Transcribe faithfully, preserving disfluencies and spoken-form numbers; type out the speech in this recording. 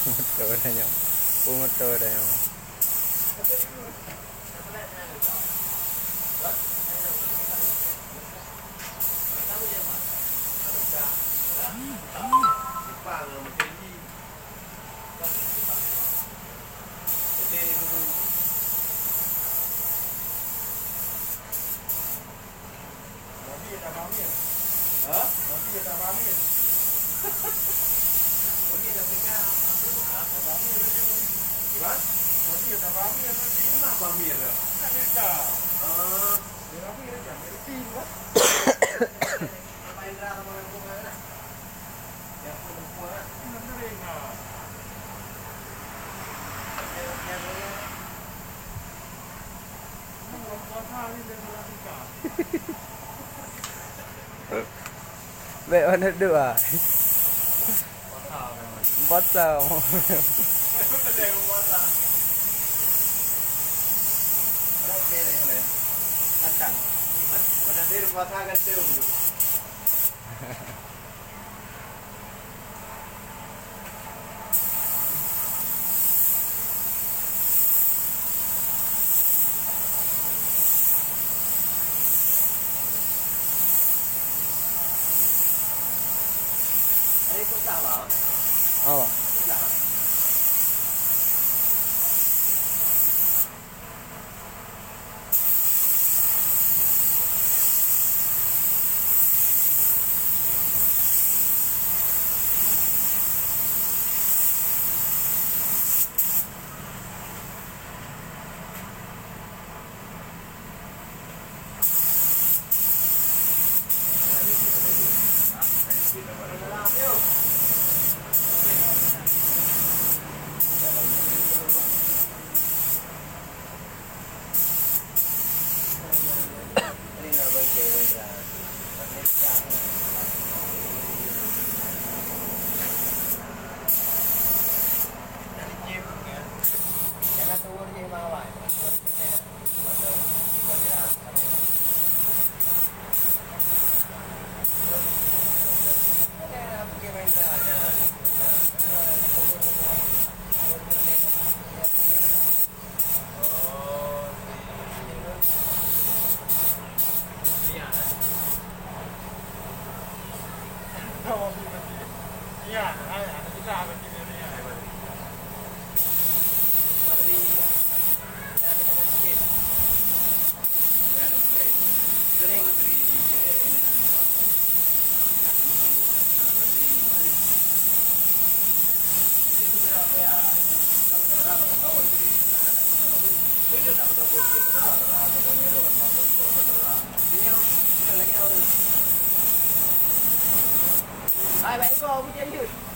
Moto dah nyoe. Oh, moto dah nyoe. Nabi kata Bang Mir. Ha? Nabi kata Bang Mir. Nabi kata Afrika. Kata Bang Mir. Gimana? Nabi kata Bang Mir. Mana Bang Mir? Kan Amerika. Ah. Dia Bang Mir aja, Amerika. Apa Indra sama yang bukan? Yang pun bukan. Bener, Indra. Yang, yang, yang Bèk manok duek ah. Puasa memang. Ada ikut sah, Bang? Apa? Tidak. Hai, baik kau, aku janji.